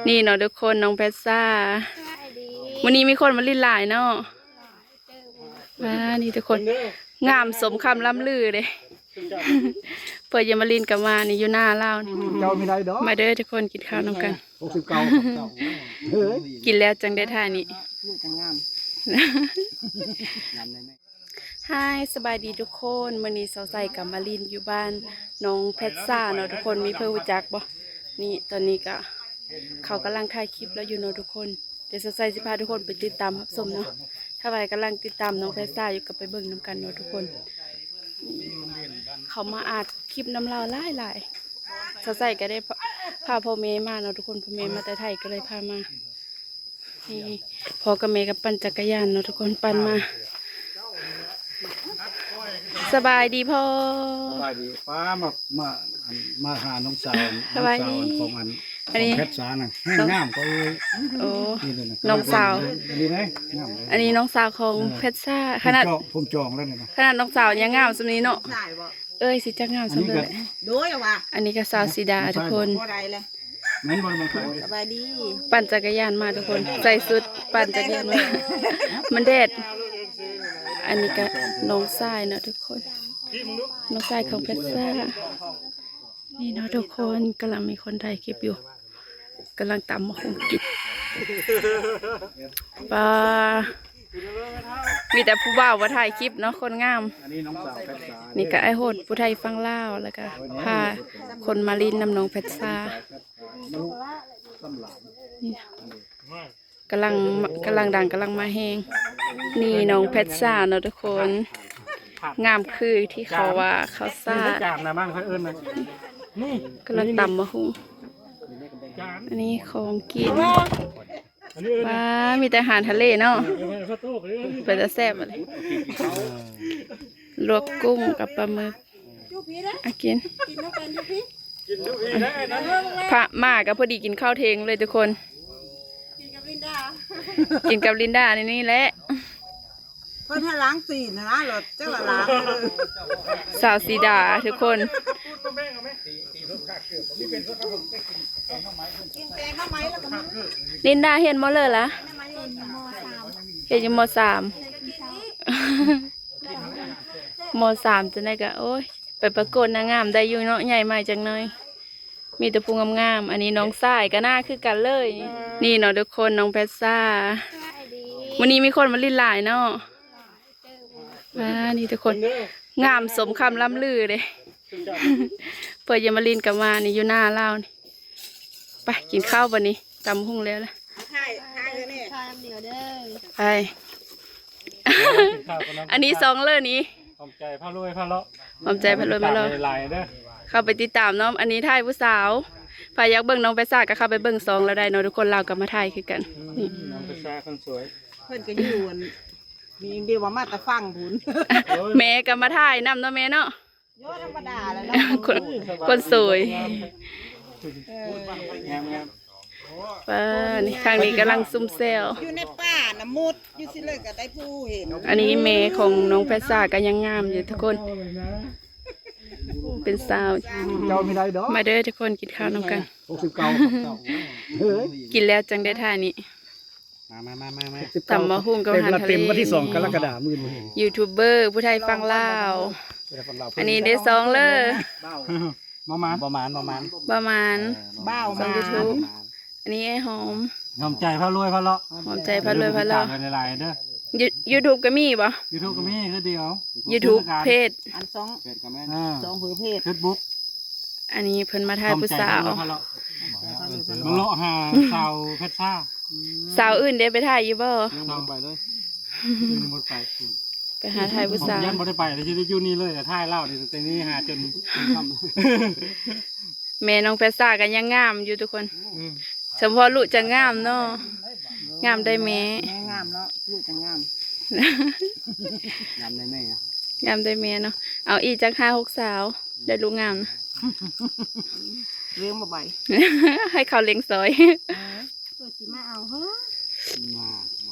ນີ້ເນາະທຸກຄົນ ນ້ອງແພັດຊາ ມື້ນີ້ມີຄົນມາຫຼິ້ນຫຼາຍເນາະ. ອ່າ ນີ້ທຸກຄົນ ງາມສົມຄຳລ່ຳລືເດ້ ເພິ່ນຢາກມາຫຼິ້ນກໍມາ ນີ້ຢູ່ໜ້າລາວນີ້ ເຈົ້າມີໄດ້ດອກ ມາເດີທຸກຄົນ ກິນຂ້າວນຳກັນ ຫົກສິບເກົ້າ ເຈົ້າ ເອີຍ ກິນແລ້ວຈັ່ງໄດ້ຖ່າຍນີ້ ລູກຈັ່ງງາມ. ຮາຍ ສະບາຍດີທຸກຄົນ ມື້ນີ້ສາວໃສກໍມາຫຼິ້ນຢູ່ບ້ານນ້ອງແພັດຊາເນາະທຸກຄົນ ມີເພິ່ນຮູ້ຈັກບໍ່? ນີ້ຕອນນີ້ກໍເຂົາກຳລັງຖ່າຍຄລິບລາວຢູ່ເນາະທຸກຄົນ ແຕ່ສາວໃສຊິພາທຸກຄົນໄປຕິດຕາມຮັບຊົມເນາະ ຖ້າໃຜກຳລັງຕິດຕາມນ້ອງແພັດຊາຢູ່ກໍໄປເບິ່ງນຳກັນເນາະທຸກຄົນ. ເຂົາມາອັດຄລິບນຳລາວຫຼາຍໆ ສາວໃສກໍໄດ້ພາພໍ່ແມ່ມາເນາະທຸກຄົນ ພໍ່ແມ່ມາແຕ່ໄທກໍເລີຍພາມາ. ນີ້ພໍ່ກັບແມ່ກໍປັ່ນຈັກກະຍານເນາະທຸກຄົນ ປັ່ນມາ. ສະບາຍດີພໍ່ ສະບາຍດີປ້າ ມາ ມາ ອັນ ມາຫານ້ອງສາວ ສະບາຍດີ ນ້ອງສາວຂອງອັນ ອັນນີ້ ຂອງແພັດຊານະ ແຮງງາມກໍເອີຍ ໂອ້ ນີ້ເລີຍນະ ນ້ອງສາວ ອັນນີ້ເດ້ງາມເລີຍ ອັນນີ້ນ້ອງສາວຂອງ ເອີ ແພັດຊາ ຂະໜາດ ຜົມຈອງ ຜົມຈອງແລ້ວນີ້ນະ ຂະໜາດນ້ອງສາວຍັງງາມສ່ຳນີ້ເນາະ. ເອີຍ ຊິຈັກງາມສ່ຳນັ້ນແຫຼະ ໂດຍວ່າ ອັນນີ້ກໍສາວສີດາທຸກຄົນ ບໍ່ໄດ້ແລ້ວ ແມ່ນບໍ່? ສະບາຍດີ ປັ່ນຈັກກະຍານມາທຸກຄົນ ໃສ່ຊຸດປັ່ນຈັກກະຍານມາ ມັນແດດ. ອັນນີ້ກໍນ້ອງຊາຍເນາະທຸກຄົນ ນ້ອງຊາຍຂອງແພັດຊາ ນີ້ເນາະທຸກຄົນ ກຳລັງມີຄົນຖ່າຍຄລິບຢູ່ ກຳລັງຕຳບັກຫຸ່ງກິນ ປາ ມີແຕ່ຜູ້ບ່າວມາຖ່າຍຄລິບເນາະ ຄົນງາມ. ອັນນີ້ນ້ອງສາວແພັດສາ ນີ້ກໍອ້າຍໂຫດຜູ້ໄທຝັ່ງລາວ ແລ້ວກໍພາຄົນມາຫຼິ້ນນຳນ້ອງແພັດສາ ນີ້ ກຳລັງ ກຳລັງດັງ ກຳລັງມາແຮງ. ນີ້ນ້ອງແພັດສາເນາະທຸກຄົນ ງາມຄືທີ່ເຂົາວ່າເຂົາສາດ ຈານນະ ບ້ານຂ້ອຍເອີ້ນນະ ນີ້ ກຳລັງຕຳບັກຫຸ່ງ ອັນນີ້ຂອງກິນ ວ້າ ມີແຕ່ອາຫານທະເລເນາະ ເປັນຕາແຊບ ລວກກຸ້ງກັບປາໝຶກ ອາ ກິນ ພະມາກໍພໍດີກິນເຂົ້າທ່ຽງເລີຍທຸກຄົນ ກິນກັບລິນດາ ກິນກັບລິນດາໃນນີ້ແຫຼະ ເພິ່ນໃຫ້ລ້າງຕີນນະ ລົດຈັກລະລ້າງ ສາວສີດາທຸກຄົນ ລິນດາຮຽນມໍເລີລະ? ຮຽນຢູ່ມໍສາມ ມໍສາມຈັ່ງໃດກໍ ໂອ້ຍ ໄປປະກວດນາງງາມໄດ້ຢູ່ເນາະ ໃຫຍ່ໃໝ່ຈັກໜ້ອຍ ມີແຕ່ຜູ້ງາມໆ. ອັນນີ້ນ້ອງຊາຍກໍໜ້າຄືກັນເລີຍ ນີ້ເນາະທຸກຄົນ ນ້ອງແພັດຊາ ມື້ນີ້ມີຄົນມາຫຼິ້ນຫຼາຍເນາະ. ອ່າ ນີ້ທຸກຄົນ ງາມສົມຄຳລ່ຳລືເດ້ ເພິ່ນຢາກມາຫຼິ້ນກໍມາ ນີ້ຢູ່ໜ້າລາວນີ້. ໄປກິນເຂົ້າບັດນີ້ ຕຳຫຸ່ງແລ້ວລະ ໄປ ອັນນີ້ສອງເລີນີ້ ຫອມໃຈພາລວຍພາເລາະ ຫອມໃຈພາລວຍພາເລາະ ຫຼາຍໆເດີ ເຂົ້າໄປຕິດຕາມເນາະ. ອັນນີ້ຖ່າຍຜູ້ສາວ ໃຜຢາກເບິ່ງນ້ອງແປຊາກໍເຂົ້າໄປເບິ່ງຊ່ອງລາວໄດ້ເນາະທຸກຄົນ ລາວກໍມາຖ່າຍຄືກັນ. ອືມ ນີ້ ນ້ອງແປຊາຄົນສວຍ ເພິ່ນກໍຢູ່ອັນນີ້ ດຽວວ່າມາແຕ່ຝັ່ງພຸ້ນ ແມ່ກໍມາຖ່າຍນຳເນາະແມ່ເນາະ. ໂຍ ທຳມະດາແລ້ວເນາະ ຄົນ ຄົນສວຍ ເອີ ງາມໆ. ປາ ນີ້ ທາງນີ້ກຳລັງຊຸມແຊວ ຢູ່ໃນປ່ານະ ມຸດຢູ່ຊິເລີຍກໍໄດ້ຜູ້ເຫັນ. ອັນນີ້ແມ່ຂອງນ້ອງແພຊາກໍຍັງງາມຢູ່ທຸກຄົນ ເປັນສາວ. ເຈົ້າມີໄດ້ດອກ ມາເດີທຸກຄົນ ກິນຂ້າວນຳກັນ ຫົກສິບເກົ້າ ເອີຍ ກິນແລ້ວຈັ່ງໄດ້ຖ່າຍນີ້. ມາ ມາ ມາ ມາ ມາ ຕຳບັກຫຸ່ງກັບອາຫານທະເລ ເຕັມວັນທີສອງກໍລະກະດາ ມື້ນີ້ ຢູທູບເບີຜູ້ໄທຝັ່ງລາວ ຜູ້ໄທຝັ່ງລາວ ອັນນີ້ໄດ້ສອງເລີ ບໍ່ມານ ບໍ່ມານ ບໍ່ມານ ບໍ່ມານ ເອີ ບໍ່ມານ ຊ່ອງຢູທູບ ອັນນີ້ອ້າຍຫອມ ຫອມໃຈພາລວຍພາເລາະ ຫອມໃຈພາລວຍພາເລາະ ຫວຍໆເດີ. ຢູທູບກໍມີບໍ່? ຢູທູບກໍມີຄືດຽວ ຢູທູບເພຈ ອັນສອງ ເພຈກໍແມ່ນ ເອີ ສອງເພຈ ເຟສບຸກ. ອັນນີ້ເພິ່ນມາຖ່າຍຜູ້ສາວ ມາເລາະຫາສາວເພັດຊາ ສາວອື່ນເດ້ ໄປຖ່າຍຢູ່ບໍ່? ຍັງບໍ່ໄປເລີຍ ຍັງບໍ່ໄປ ໄປຫາຖ່າຍຜູ້ສາວ ຍັງບໍ່ໄດ້ໄປ ຊິໄດ້ຢູ່ນີ້ເລີຍ ຖ່າຍລາວນີ້ ແຕ່ນີ້ຫາຈົນຄ່ຳ. ແມ່ນ້ອງແພຊາກໍຍັງງາມຢູ່ທຸກຄົນ ອືມ ສະເພາະລູກຈະງາມເນາະ ງາມໄດ້ແມ່ ແມ່ງາມເນາະ ລູກຈະງາມ ງາມໄດ້ແມ່ ງາມໄດ້ແມ່ເນາະ. ເອົາອີກຈັກຫ້າຫົກສາວ ໄດ້ລູກງາມນະ ລ້ຽງບໍ່ໄຫວ ໃຫ້ເຂົາລ້ຽງຊ່ອຍ ເອີ ເພິ່ນຊິມາເອົາເຮີ ມາ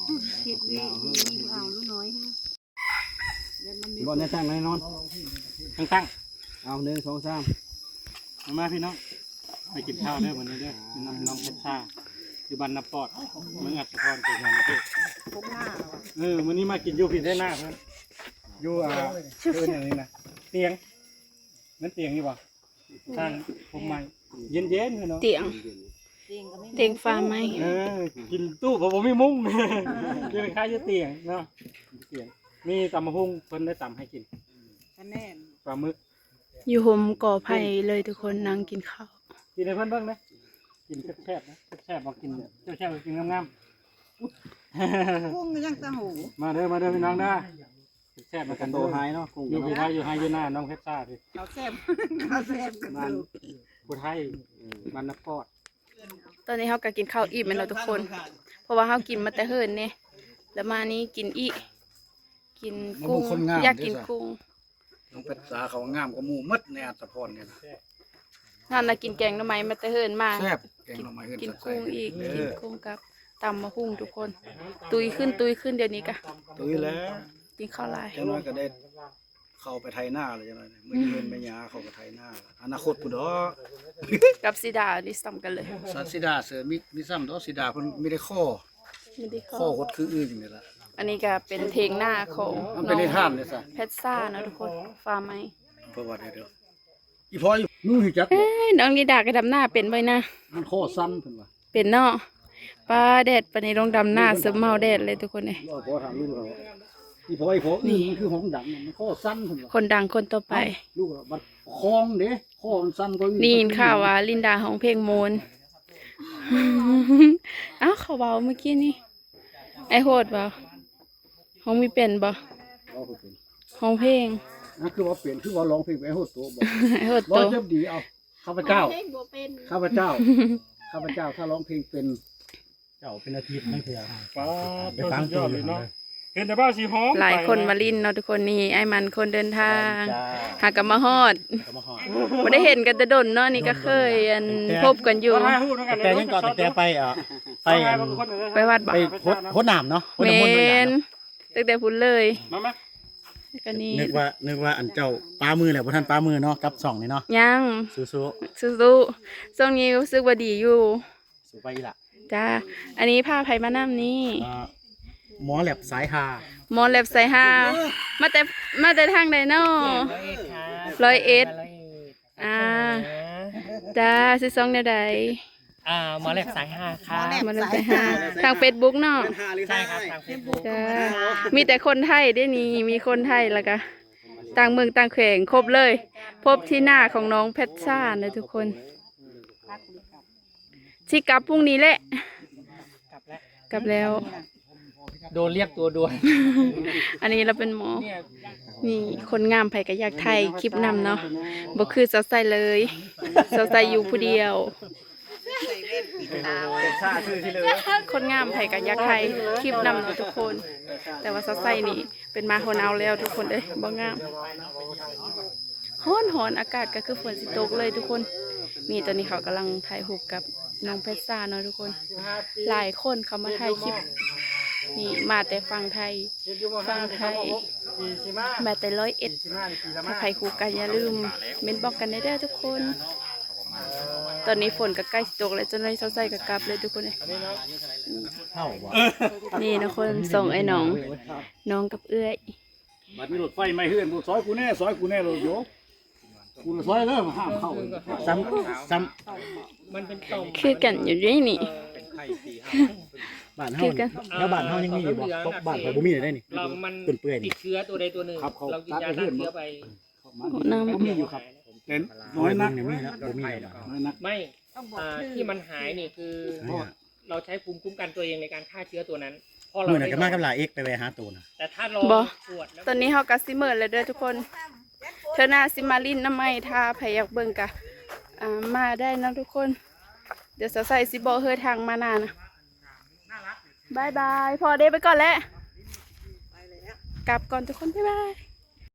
ເຮັດວຽກນີ້ເອົາລູກນ້ອຍເຮີ. ບໍ່ແນວຕັ້ງແນວນອນ ຕັ້ງໆ ເອົາ ໜຶ່ງ ສອງ ສາມ ມາ ມາພີ່ນ້ອງ ໄປກິນເຂົ້າເດີມື້ນີ້ເດີ ນຳນ້ອງເພັດຊາ ຢູ່ບ້ານນາປອດ ເມືອງອັດສະພອນ ແຂວງສະຫວັນນະເຂດ. ເອີ ມື້ນີ້ມາກິນຢູ່ພີ້ເດ້ ໜ້າເພິ່ນ ຢູ່ ອ່າ ເອີ້ນຫຍັງນີ້ນະ ຕຽງ ແມ່ນຕຽງຢູ່ບໍ່? ທາງພົມໄມ້ ເຢັນໆເນາະ ຕຽງ ຕຽງຟ້າໄມ້. ເອີ ກິນຕູ້ເພາະບໍ່ມີມຸ້ງ ກິນຄ້າຍຢູ່ຕຽງເນາະ ຕຽງ. ມີຕຳບັກຫຸ່ງ ເພິ່ນໄດ້ຕຳໃຫ້ກິນ ປາໝຶກ ຢູ່ຮົ່ມກໍໄຜ່ເລີຍທຸກຄົນ ນັ່ງກິນເຂົ້າ. ກິນໃຫ້ເພິ່ນເບິ່ງເດີ ກິນແຊບໆນະ ແຊບໆບໍ່? ກິນແຊບໆ ກິນງາມໆ ກຸ້ງຍັງຕະຫູ. ມາເດີ ມາເດີພີ່ນ້ອງເດີ ແຊບໆນຳກັນເດີ. ໂຕຫາຍເນາະ ກຸ້ງ ຢູ່ພີ້ໄທ ຢູ່ໄຮ່ຢູ່ນາ ນ້ອງເພັດຊາພີ້ ເຂົາແຊບ ເຂົາແຊບກັນ ບ້ານຜູ້ໄທ ເອີ ບ້ານນາປອດ. ຕອນນີ້ເຮົາກໍກິນເຂົ້າອີ່ມແລ້ວເນາະທຸກຄົນ ເພາະວ່າເຮົາກິນມາແຕ່ເຫີນເດ້ ແລ້ວມານີ້ກິນອີກ ກິນກຸ້ງ ຢາກກິນກຸ້ງ. ນ້ອງເພັດຊາເຂົາງາມກວ່າໝູ່ໝົດໃນອັດສະພອນນີ້ນະ. ນັ້ນລະກິນແກງໜໍ່ໄມ້ມາແຕ່ເຫີນມາ ແຊບ ແກງໜໍ່ໄມ້ເຮືອນ ກິນກຸ້ງອີກ ເອີ ກິນກຸ້ງກັບຕຳບັກຫຸ່ງທຸກຄົນ. ຕຸ້ຍຂຶ້ນ ຕຸ້ຍຂຶ້ນ ດຽວນີ້ກະຕຸ້ຍແລ້ວ ກິນເຂົ້າຫຼາຍ. ຈັກໜ້ອຍກໍໄດ້ເຂົ້າໄປໄຖນາແລ້ວ ຈັກໜ້ອຍ ມື້ນີ້ເພິ່ນແມ່ຍ່າເຂົາກໍໄຖນາ ອະນາຄົດພຸ້ນດອກ. ກັບສີດານີ້ສ່ຳກັນເລີຍ ສັດສີດາເສີ ມີ ມີສ່ຳດອກ ສີດາເພິ່ນມີແຕ່ຂໍ້ ມີແຕ່ຂໍ້ ຂໍ້ຄົດຄືອື່ນນີ້ລະ. ອັນນີ້ກໍເປັນຖຽງນາຂອງ ມັນເປັນນິທານເດ້ຊະ ເພັດຊາເນາະທຸກຄົນ ຟ້າໄມ້ ເພາະວ່າ ດຽວໆ ອີ່ພໍ່ຢູ່ ໜູຮູ້ຈັກບໍ່? ເອີຍ ນ້ອງນິດາກໍດຳນາເປັນບໍ່ນະ? ມັນຂໍ້ສັ່ນເພິ່ນວ່າ ເປັນເນາະ. ປ້າ ແດດປານນີ້ລົງດຳນາ ເຊີບເມົາແດດເລີຍທຸກຄົນເອີຍ. ພໍ່ຖາມລຸງເຂົາ ອີ່ພໍ່ ອີ່ພໍ່ ອື ນີ້ມັນຄືຫ້ອງດັງ ມັນຂໍ້ສັ່ນເພິ່ນວ່າ ຄົນດັງຄົນຕໍ່ໄປ. ເອົ້າ ລູກວ່າບັດຄອງເດ້ ຄໍມັນສັ່ນກວ່າອື່ນ. ໄດ້ຍິນຂ່າວວ່າລິນດາຮ້ອງເພງມ່ວນ. ເອົ້າ ເຂົາເວົ້າມື້ກີ້ນີ້ ໄອ້ໂຫດເວົ້າ ຮ້ອງມີເປັນບໍ່? ຮ້ອງບໍ່ເປັນ ຮ້ອງເພງ. ອ່ະ ຄືວ່າເປັນ ຄືວ່າຮ້ອງເພງໄປໂຫດໂຕບໍ່? ໂຫດໂຕ ເວົ້າຈັບດີ. ເອົາ ຂ້າພະເຈົ້າ ເພງບໍ່ເປັນ ຂ້າພະເຈົ້າ ຂ້າພະເຈົ້າ ຖ້າຮ້ອງເພງເປັນ ເຈົ້າເປັນອາທິດນັ້ນເທື່ອ ປ້າ ໄປຟັງ ສຸດຍອດເລີຍເນາະ. ເຫັນແຕ່ວ່າຊິຮ້ອງ ຫຼາຍຄົນມາຫຼິ້ນເນາະທຸກຄົນ. ນີ້ອ້າຍມັນຄົນເດີນທາງ ຫາກໍມາຮອດ ກໍມາຮອດ ບໍ່ໄດ້ເຫັນກັນແຕ່ດົນເນາະ. ນີ້ກໍເຄີຍ ອັນ ສົບກັນຢູ່ ແຕ່ຍັງກໍ ແຕ່ໄປ ອ່າ ໄປ ອັນ ໄປວັດບໍ່? ໄປຫົດ ຫົດນ້ຳເນາະ ຫົດນ້ຳມົນ ແມ່ນ ຕັ້ງແຕ່ພຸ້ນເລີຍ. ມາ ມາ ກໍນີ້ ນຶກວ່າ ນຶກວ່າອັນເຈົ້າປາມືແລ້ວ ບໍ່ທັນປາມືເນາະ ກັບຊ່ອງນີ້ເນາະ. ຍັງ ສູ້ໆ ສູ້ໆ ຊ່ວງນີ້ຮູ້ສຶກວ່າດີຢູ່. ສູ້ໄປອີ່ຫຼະ. ຈ້າ ອັນນີ້ພາໃຜມານຳນີ້? ອ່າ ໝໍແລັບສາຍຫ້າ ໝໍແລັບສາຍຫ້າ ມາແຕ່ ມາແຕ່ທາງໃດເນາະ? ຮ້ອຍເອັດ ຮ້ອຍເອັດ ອ່າ ຈ້າ ຊື່ຊ່ອງແນວໃດ? ອ່າ ໝໍແລັບສາຍຫ້າ ຄ່ະ ໝໍແລັບສາຍຫ້າ ທາງເຟສບຸກເນາະ. ໃຊ່ຄັບ ທາງເຟສບຸກ ຈ້າ ມີແຕ່ຄົນໄທເດ້ນີ້ ມີຄົນໄທ ແລ້ວກະຕ່າງເມືອງຕ່າງແຂວງ ຄົບເລີຍ. ພົບທີ່ໜ້າຂອງນ້ອງແພັດຊານເດີທຸກຄົນ. ຊິກັບພຸ່ງນີ້ແຫຼະ ກັບແລ້ວ ກັບແລ້ວ ໂດນລຽກຕົວດ່ວນ. ອັນນີ້ລາວເປັນໝໍ ນີ້ຄົນງາມ ໃຜກໍຢາກຖ່າຍຄລິບນຳເນາະ ບໍ່ຄືສາວໄຊເລີຍ ສາວໄຊຢູ່ຜູ້ດຽວ. ຄົນງາມໃຜກໍຢາກຖ່າຍຄລິບນຳເນາະທຸກຄົນ ແຕ່ວ່າສາວໄຊນີ້ເປັນໝາຫົວເນົ່າແລ້ວທຸກຄົນເອີຍ ບໍ່ງາມ. ຮ້ອນໆ ອາກາດກໍຄືຝົນຊິຕົກເລີຍທຸກຄົນ. ນີ້ຕອນນີ້ເຂົາກຳລັງຖ່າຍຮູບກັບນ້ອງແພັດຊາເນາະທຸກຄົນ. ຫຼາຍຄົນເຂົ້າມາຖ່າຍຄລິບ ນີ້ມາແຕ່ຝັ່ງໄທ ຝັ່ງໄທ ມາແຕ່ຮ້ອຍເອັດ. ຖ້າໃຜຮູ້ກໍຢ່າລືມເມັ້ນບອກກັນແດ່ເດີທຸກຄົນ. ຕອນນີ້ຝົນກໍໃກ້ຊິຕົກແລ້ວ ຈົນໄດ້ເຊົາໃສ່ກໍກັບເລີຍທຸກຄົນເອີຍ. ນີ້ເນາະຄົນ ສອງອ້າຍນ້ອງ ນ້ອງກັບເອື້ອຍ. ບັດມີລົດໄຟໃໝ່ເຮືອນ ບໍ່ຊອຍກູແນ່ ຊອຍກູແນ່ໂລດໂຍ ກູລະຊອຍເດີ ມາຫ້າມເຂົ້າ. ຊ້ຳ ຊ້ຳ ມັນເປັນຕ່ອມ ຄືກັນຢູ່ເດ້ນີ້ ເປັນໄຂ້ສີ່ຫ້າ ບ້ານເຮົາ ຄືກັນ ແຖວບ້ານເຮົາຍັງມີຢູ່ບໍ່? ບ້ານຂ້ອຍບໍ່ມີເດ້ນີ້ ລຳມັນເປື່ອຍໆ ຕິດເຊື້ອຕົວໃດຕົວໜຶ່ງ ເຮົາກິນຢາຂ້າເຊື້ອໄປ. ໂອ້ ນ້ຳ ບໍ່ມີຢູ່ຄັບ ເຕັນ ນ້ອຍນັກ ບໍ່ມີແລ້ວ ບໍ່ມີແລ້ວ ນ້ອຍນັກ. ໄມ່ ອ່າ ທີ່ມັນຫາຍນີ້ຄື ເຮົາໃຊ້ພູມຄຸ້ມກັນຕົວເອງໃນການຂ້າເຊື້ອຕົວນັ້ນ ເພາະເຮົາ ມື້ນັ້ນກໍມາກັບຫຼ້າເອັກ ໄປແວ່ຫາໂຕນະ ແຕ່ຖ້າລອງ ບໍ່ ຕອນນີ້ເຮົາກໍຊິເໝິດແລ້ວເດີທຸກຄົນ. ເທື່ອໜ້າຊິມາຫຼິ້ນນຳໃໝ່ ຖ້າໃຜຢາກເບິ່ງກໍ ອ່າ ມາໄດ້ເນາະທຸກຄົນ. ດຽວສາວໄຊຊິບອກເຮີທາງມາໜ້ານະ. ບາຍບາຍ ພໍ່ເດ້ ໄປກ່ອນແຫຼະ ກັບກ່ອນທຸກຄົນ ບາຍບາຍ.